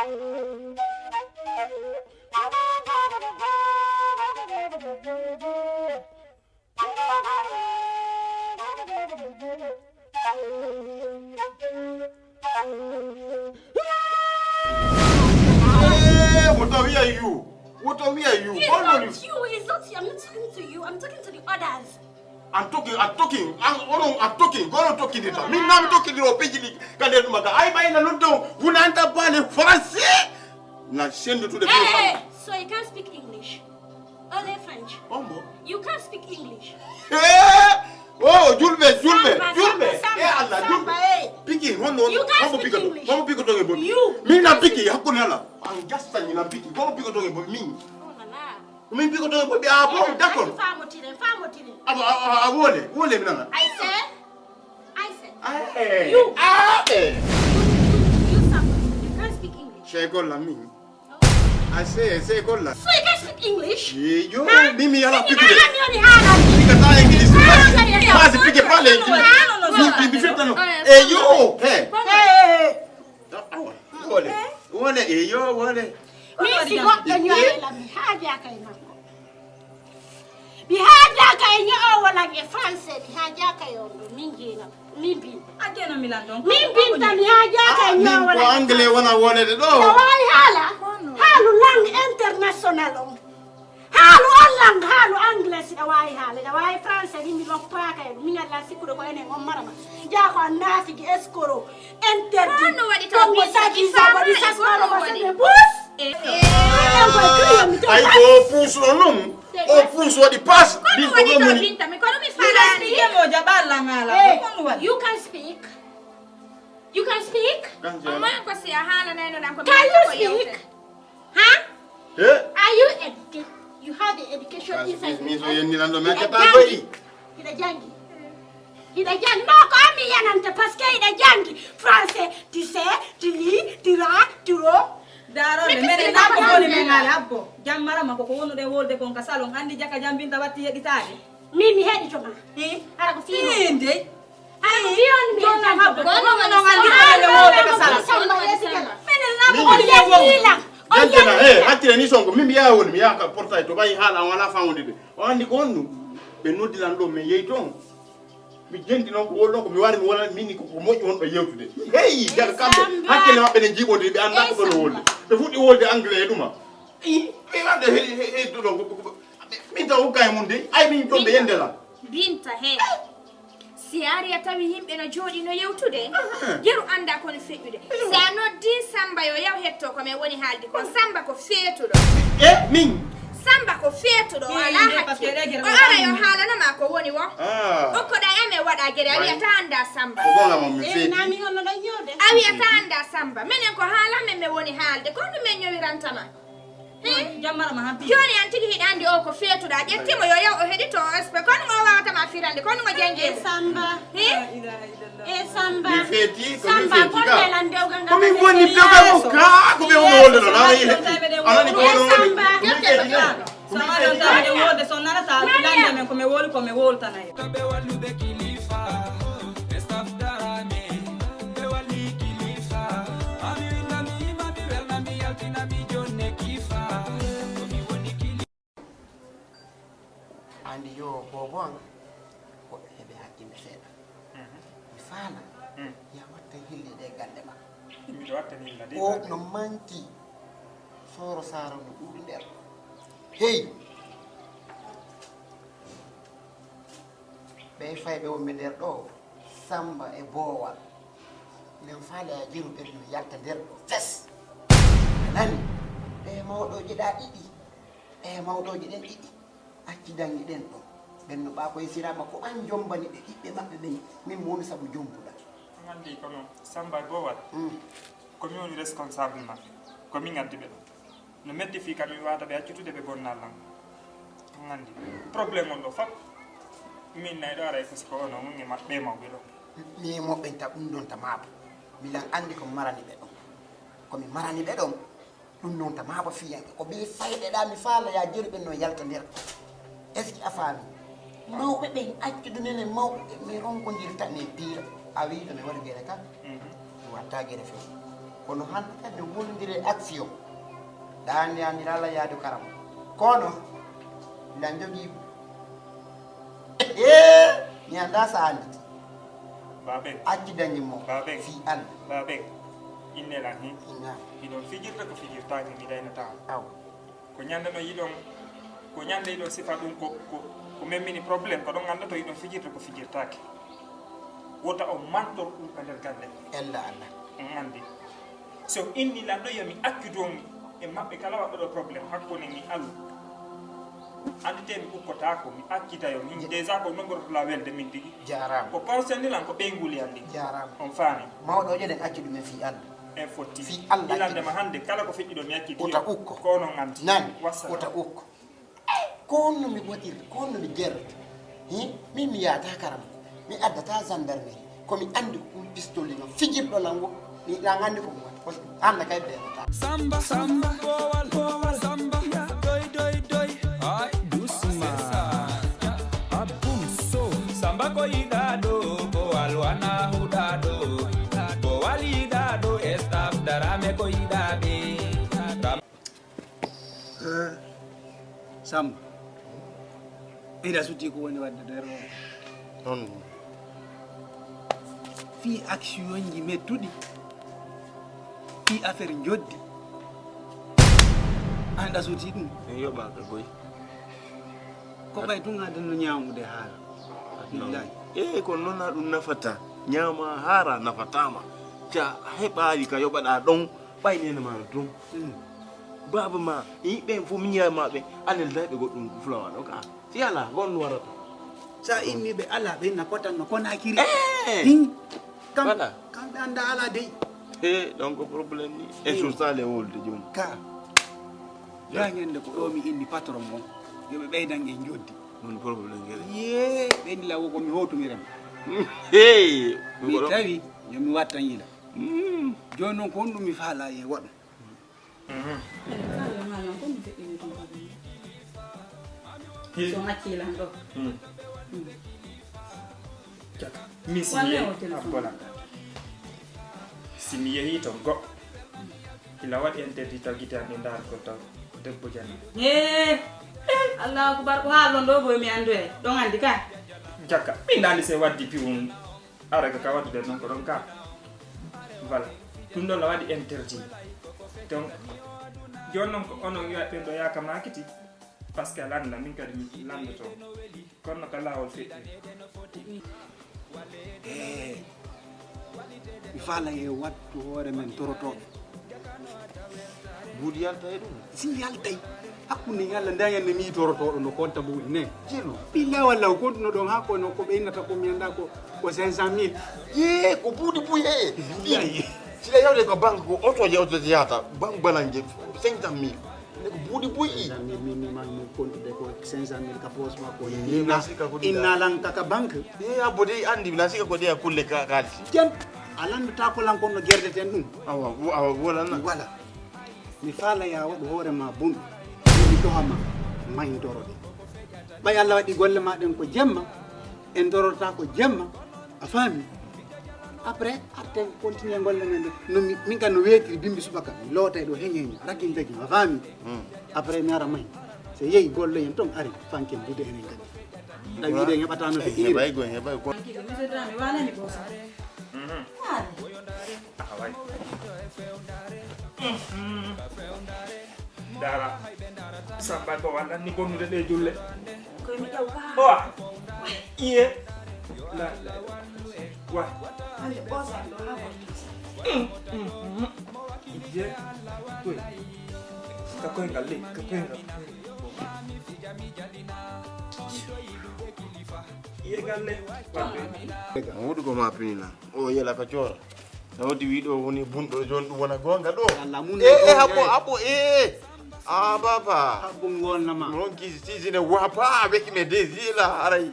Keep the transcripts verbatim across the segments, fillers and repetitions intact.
Eh, what are we are you? What are we are you? It's not you, it's not you. I'm not talking to you. I'm talking to the others. I'm talking, I'm talking, I'm, oh no, I'm talking. Go on talking data. Mi na mi talking di o pejili kande duma ka. Ai bai na lundo. Una anta bale français. Na sendo to the Hey, hey, so you can't speak English? Only French. Ombo. You can't speak English. Eh! Oh, julbe, julbe, julbe. Eh, Allah, julbe. Piki, hono, hono, hono piki to. Hono piki to ngebo. Mi na piki, hakuna la. Angasta ni na piki. Hono piki to ngebo mi. Oh la la. Mi piki to ngebo bi abo, d'accord. Famo tire, famo tire. Abo, abo, wole, wole mi na. I say, I say. Ah, eh. You. Ah, eh. You, you, you, you can't speak English. Sheko la mi. I say, say, call that. So you can speak English? Eh, yo, mimi yala piki de. Pika ta English. Basi pike pale English. Mi mi feta no. Eh, yo, hey. Hey. Wole. Wole, eh, yo, wole. Mi si go enyo la mi haja kai mako. Mi haajaka e ño'o wala e français, mi haajaka e on ɗo, min jeena, min bin. A jeena mi lan ɗon. Min binta, mi haajaka e ño'o wala. Ko anglais wona wonede ɗo. Ina waawi haala. Haalu langue international on. Haalu on langue, haalu anglais si ɗa waawi haala. Ɗa waawi français ni mi loppaaka e ɗum. Min Allah sikkuɗo ko enen on marama. Jaa ko an naafigi escroc. Interdit. Ko honno waɗi taw Tongo sadi sa waɗi sasmaro ko sene bus. Ay ko puus ɗo non. O puus waɗi pass. Ɗin ko ɗo moni. Binta mi kono mi faalaani. Mo jaɓa langala. Ko honno waɗi? You can speak. You can speak. Amma ko si a haalanayno lan ko mi. Can you speak? Huh? Eh? Are you educated? You have the education inside you. Mi so yenni lan ɗo mi accata goyi. Hiɗa jangi. Hiɗa jangi. No ko an mi yananta parce que hiɗa jangi. Français, tu sais, tu lis, tu ras, tu ro. Darole, menen na ko boni men ala abbo. Jammara ma ko ko wonude wolde kon ka salon andi jaka jambinta watti yeɗitaade. Min mi heɗito ma. Eh? Ara ko fiino. Inde. Ara ko fiino mi heɗito ma. Ko no no andi ko wolde ka salon. Menen na ko boni men wolde. Jantena, eh, hakkile ni sonko, min mi yaha woni, mi yaha ka portail to ɓayi haala on ala fawonde ɓe. O andi ko honɗum? Ɓe noddi lan ɗo, min yehi toon. Mi jenti noon ko woni ɗoon, ko mi wari mi wona, min ko, ko moƴƴi wonɗo yewtude. Hey, jaga kamɓe, hakkille maɓɓe ne njiiɓondiri, ɓe anndaa ko ɗoon woni. Ɓe fuɗɗi wolde anglais e ɗuma. I, ɓe waɗde he, he, he, ɗo ɗoon, ko, ko, ko, min taw hokka e mum de, ay min jomde yende lan. Binta, he. Si a ari a tawi yimɓe no jooɗii no yewtude, yeru anndaa ko no feƴƴude. Si a noddii Sammba yo yaw hetto ko men woni haalde kon, Sammba ko feetuɗo. E min? Sammba ko feetuɗo, o alaa hakkil. O ara yo haalano ma ko woni wo. Okkoɗaa e men waɗa gere, a wi'ata anndaa Sammba. Ko goonga mon mi feeti. A wi'ata anndaa Sammba. Menen ko haala men men woni haalde, ko honɗum men ñowiranta ma? Jammara ma han. Jooni an tigi hiɗa anndi o ko feetuɗo, a ƴetti mo yo yaw o heɗito o espe, kono mo wawata ma firande, kono mo jangi e mo. Samba. He? E Samba. Mi feeti, ko mi Samba, feeti ka. Ko min woni pewgal mo ka, ko ɓe woni wolde ɗo, nana yi hetti. Anani ko woni wolde. Ko min feeti ne. Ko min feeti ne. Sama ɗon tawa ɗe wolde, so nanata lande men ko mi woli, ko mi woltana en. Ɓe wallude kilifa, ɓe staftaani, ɓe walli kilifa. Ami winndami, mami welnami, yaltinami jonne kifa. Ko mi woni kilifa. Anndi yo boobo an, woɓɓe heɓe hakkille seeɗa. Mi faala, ya watta hille ɗe galle ma. Miɗo watta hilla de. O no manti, sooro saaro no ɗuuɗi nder. Hey! Ɓee fayɓe wonɓe nder ɗoo, Sammba e Boowal, minen faale a jeru ɓen no yalta nder ɗoo fes. A nani? Ɓee mawɗooje ɗaa ɗiɗi, ɓee mawɗooje ɗen ɗiɗi, acci daŋŋe ɗen ɗon. Ɓen no ɓaa ko yesiraama ko an jombani ɓe ɓiɓɓe maɓɓe ɓen, min mo woni sabu jombuɗaa. An anndi kono Sammba e Boowal. Ko min woni responsable maɓɓe, ko min addi ɓe ɗo. No metti fii ka mi waata ɓe accutude ɓe bonna lan. An anndi problème on ɗo fop. Min nay ɗo aray ko siko ono mun e maɓɓe mawɓe ɗo. Mi e moɓɓen ta ɗum ɗon ta maabo. Milan anndi ko mi marani ɓe ɗon. Ko mi marani ɓe ɗon. Ɗum noon ta maabo fiyanke. Ko ɓe fayɓe ɗa mi faala ya jeru ɓen noon yalta nder. Est-ce que a faami? Mawɓe ɓen accude nene mawɓe ɓen mi ronkondirta ne piira. A wii to mi waɗa gere kan. Mi watta gere few. Kono hannde kadi no wonondiri e action. Ɗaani ani lala yaadu karam. Kono lan jogii mi annda so anndi. Baben. Acci dañi mo. Baben. Fii an. Baben. Inne lan hin. Inna. Hiɗon fijirta ko fijirtaaki mi daynata. Aw. Ko ñande no yiɗon, ko ñande yiɗon sifa ɗum ko, ko, ko memmini problème, ko ɗon annda to yiɗon fijirta ko fijirtaaki. Wota on mantor ɗum ka nder galle. Ella Allah. On anndi. So inni lanɗo yo mi accu dow mi e maɓɓe kala waɗɗo ɗo problème hakkunde mi Allah. Anndite mi ukkotaako, mi accita yo min déjà ko nomborotolaa welde min tigi. Jaaraama. Ko concerne lan ko ɓeynguuli anndi. Jaaraama. On faami. Mawɗo o ƴeɗen accu ɗum e fii Allah. E fotti. Fii Allah. Ilande ma hannde kala ko feƴƴi ɗo mi acciti. Wota ukko. Ko onon anndi. Nan. Wassalam. Wota ukko. Ko honno mi waɗirta, ko honno mi gerrata? Hi? Min mi yahata karam, mi addata gendarmerie. Ko mi anndi ko ɗum pistoli no fijirɗo lan wo. Mi lan anndi ko mi waɗi. Hannde kay ɓeynata. Samba, samba, bowal, bowal, samba. Doy, doy, doy. Ay, doucement. Abum so. Samba ko yiɗa ɗo, bowal wana huɗa ɗo. Bowal yiɗa ɗo, staff darame ko yiɗa ɓe. Ram- Eh, Samba, ina suti ko woni wadde nder o. Noon. Fii actionji mettuɗi, fii affaire njoddi. An ɗa suti ɗum. Mi yoɓaaka goy. Ko ɓay tun adanno ñaamude haala. Billahi. Eh, kono noon na ɗum nafata. Ñaama haara nafataama. Ca heɓaali ka yoɓaɗa ɗon, ɓay nene ma ɗum. Mm. Baaba ma, e yimɓe en fof miñiraaɓe ma ɓe, anel dayɓe goɗɗum fulawa ɗo ka. Si alaa, ko on warata. Sa inni ɓe alaa, ɓe na potanno Konaakiri. Eh! Hin, kam, Voilà. Kamɓe annda alaa dey. He, donc problème ni. E Iyo. Sur ça, les wolde jooni. Ka. Ja. Yaa ñande ko ɗo mi inni patron mon. Yo ɓe ɓeydan en joddi. Woni problème gere. Yee, ɓe inni lawo ko mi hootumirem. Hey! Mi tawi, yo mi wattan yila. Mm. Jooni noon ko honɗum mi faalaa e waɗu? Mhm. Aɗa faala malam ko mi feƴƴini ɗum aduna. Hi. So ŋaccii lan ɗo. Mm. Mm. Caka. Min si mi Wanne yehi o téléphone. A bola. Si mi yehi to goɗɗo. Ila waɗi interdit taw gite an ɗe ndaari ko taw debbo janni. Ee, ee, Allahu akbar, ko haalɗon ɗo boy mi anndu e. Ɗon anndi ka? Jaka. Min ndaali se waddi piwum. Ara ka waddude noon ko ɗon ka. Voilà. Ɗum ɗon la waɗi interdit. Donc, jooni noon ko onon wiya ɓen ɗo yaaka maakiti. Parce que a lannda, min kadi mi lanndoto. Kono ka laawol feƴƴi. Eh, mi faala e wattu hoore men torotooɓe. Buuɗi yalta e ɗum. Si yaltay, hakkunde Yalla ndañan ne mi torotooɗo no konta buuɗi ne. Jelu. Ɓilla walla o kontuno ɗon haa kono ko ɓe innata ko mi annda ko, ko cinq cent mille. Yee, ko buuɗi buy e. Billahi. Sila yawde ko banque ko otoje, otoje yahata, banque balanje cinq cent mille. Ne ko buuɗi buy i. Min, min, min, min kontude ko cinq cent mille ka poos makko. Yee, inna, na sika ko ɗiɗa. Inna lan kaka banque. Yee, abbo dey anndi, na sika ko ɗeya kulle ka, kaalisi. Jen, a lanndataa ko lan kono gerdeten ɗum. Awa, wo-, awa, wolan na. Wala. Mi faala ya waɗu hoore ma bunɗo. Mi toha ma, ma en toro ɗe. Ɓay Allah waɗi golle ma ɗen ko jemma, en tororta ko jemma, a faami? Après, arten continue golle men ɗe. No mi, min kan no weetiri bimbi subaka, mi lootay ɗo heñe heñe, ragin dagin, a faami? Hmm. Après, mi ara mahi. So yehi golle en ton, ari, fanken bude enen kadi. Tawi ɗen heɓata no feƴƴiri. Heɓay go, heɓay go. Kiki, mi sodani, wanani ko sa. Mhm. Mari. Ah, way. Mhm. Dara. Samba ko walla ni bonude ɗe julle. Ko mi ƴaw ka. Owa. Iye. La, la. Wa. Ande ɓosan ɗo ha ɓorto. Mhm. Iye. Koy. Ka koyngal le, ka koyngal. Iye galle. Wadde. Mo wuɗu ko ma pinina. O yela ka coora. Sawdi wi ɗo woni bunɗo jon ɗum wona gonga ɗo. Allah mun. Eh, eh, habbo, habbo, eh. Ah, baba. Habbo mi wonna ma. Mon ki si sine wa pa avec mes deux yeux là, aray.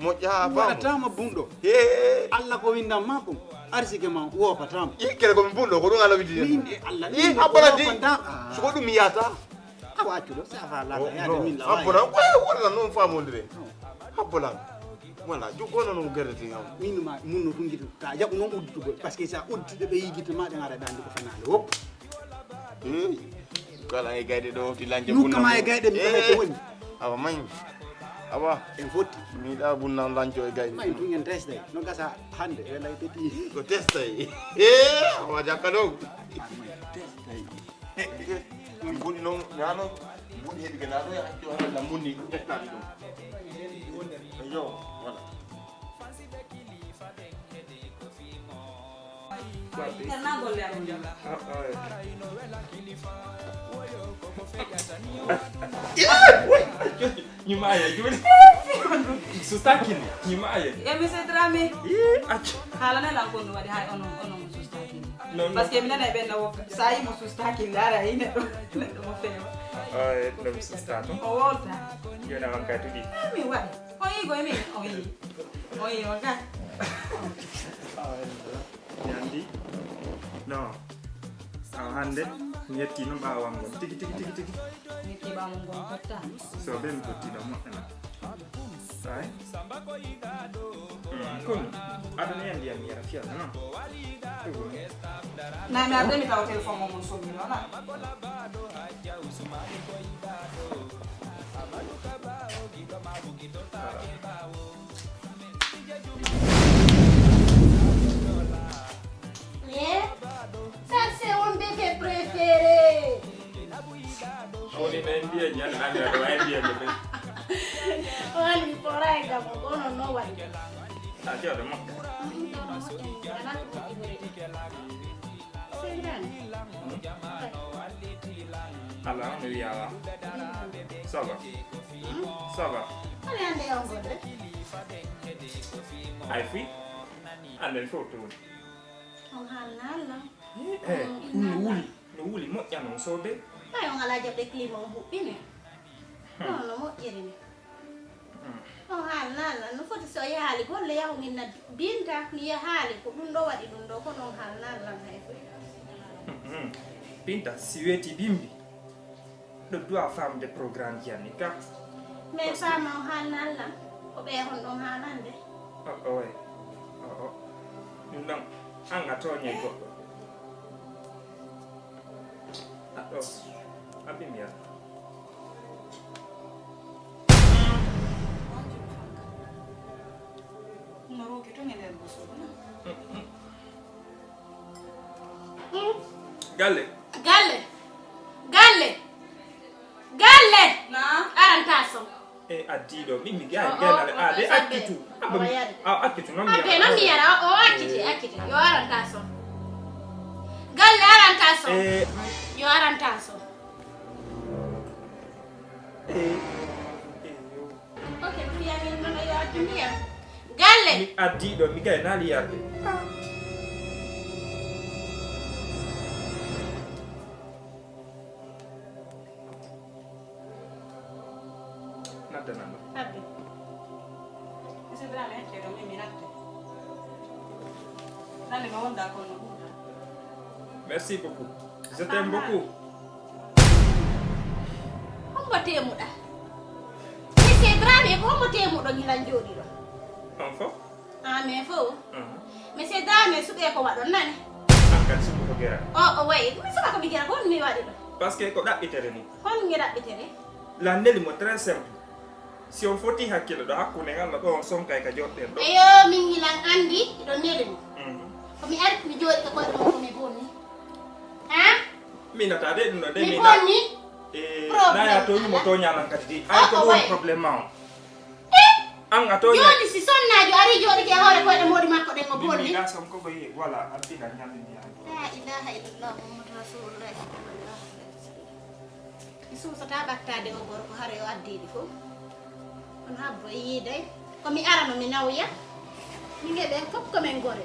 Moƴƴa ha bam. Waɗatama bunɗo. Eh. Allah ko windan ma ɗum. Arsike ma wopatama. I kere ko mi bunɗo ko ɗum Allah windi. Min e Allah. I habbana di. Suko ɗum mi yata. Awa accuɗo sa fa lata yaade min la. Habbana. Wala non famondire. Habbana. Voilà, jokkono no gerdete ngam. Min ma mun no ɗum giɗo. Ka jaɓu noon udditugol. Parce que sa udditude ɓe yigita ma ɓe ngara dandi ko fanaande wop. Hey. Kala e gayde ɗo ti lanje. Nukka ma e gayde mi ko woni. Awa may. Awa. En fotti. Mi da bunna lanco e gayde. May tun en testay. No gasa hande e lay teti. Ko testay. Eh, awa jakka ɗo. Testay. Ɗum boni noon, nano boni heɓi ke nano ya accu hara na moni tettaɗi ɗum. Yo, voilà. Tan na golle am. Ñimaye joni. Susta kili. Ñimaye. E monsieur Dramé. Accu. Haala ne lan kon waɗi hay onon onon susta kili. Non, non. Parce que mi nana ɓen na wokka sa yi mo susta kili ara yi neɗɗo neɗɗo mo fewa. Ay, ɗum susta to. O wolta. Joni awan kay tuɗi. Mi waɗi. O yi goy mi o yi. O yi o ga. Ay. Mi anndi. Non. Awa hannde mi yetti noon ɓaawo am ngol. Tigi, tigi, tigi, tigi. Mi yetti ɓaawo ngol totta. So ɓe mi totti ɗo moƴƴana. Ay. Mm, kono. Aɗa ne anndi am mi yara fiyata non. Na mi arde mi tawa téléphone mo mon sommi noon. Eh? Ça, c'est un bébé préféré. Woni ɓe mbiya ñande hande aɗa wawi mbiya ɓe ɓe. O wali mi fora e gamo, kono no waɗi. A jooɗo moƴƴa. Seeɗaani. Ala on wiyawa. Ça va. Ça va. Aɗa ande on goɗɗo. Ay fi. Anden fof to woni. On haalna Allah. Eh, no wuli, no wuli moƴƴa noon soode. Ay on ala jaɓde climat on huɓɓini. Non no moƴƴiri ni. On haalna Allah no foti so yahaali golle yahu inna Binta mi yahaali ko ɗum ɗo waɗi ɗum ɗo kono on haalna Allah hay fof. Binta si weeti bimbi ɗo doit famde programme ji anni ka. Mais femme o haalna Allah ko ɓe hon ɗon haalande. O o way o o ɗum ɗon an a tooñe goɗɗo. Aɗɗo abbi mi yara. No roki tun e nder gosugo na. Galle. Galle. Galle. Galle. Na. Aranta son. E addiɗo min mi gay genale a de akkitu. A akkitu non mi. Abbe non mi yara o akkiti akkiti yo aranta son. Galle aranta son. Yo aranta son. Ok, mi fiyanin nono yo addu ndiyam. Galle. Mi addi ɗo mi gay nali yarde. Naddanano. Abbe. Monsieur Dramé, acce ɗo min mi natte. Nande no wonda ko no ɓurda. Merci beaucoup. Je t'aime beaucoup. Hombo temuɗa? Monsieur Dramé ko hombo temuɗo gila jooɗi ɗo? On fof? Ah, mais fof. Monsieur Dramé suɓe ko waɗon nani? An kadi suɓu ko gera. O o wayi mi suɓa ko mi gera ko mi waɗi ɗo? Parce que ko ɗaɓɓitere ni. Hon mi ɗaɓɓitere? La neli mo très simple. Si on foti hakkille ɗo hakkunde ngal no ɗo on sonkay ka joɗɗen ɗo. Eyo min hilan andi ɗo neli mo. Ko mi arti mi jooɗi ka koyɗe mon ko mi bonni. Ha? Minata de ɗum ɗo de mi bonni. Naya toñi mo toñalan kadi de ay ko ɗum problème ma o. An a toñi. Joni si sonnajo ari jooɗi ke hoore koyɗe moodi makko ɗen o bonni. Gasam ko koye voilà abbigal ñamde ndiyam. La ilaha illallah muhammadu rasulullah sallallahu alaihi wasallam. Mi suusata ɓattaade o gorko hara yo addiiɗi fof. Kono habbo e yiiday ko mi arano mi nawya. Min e ɓen fof ko men gore.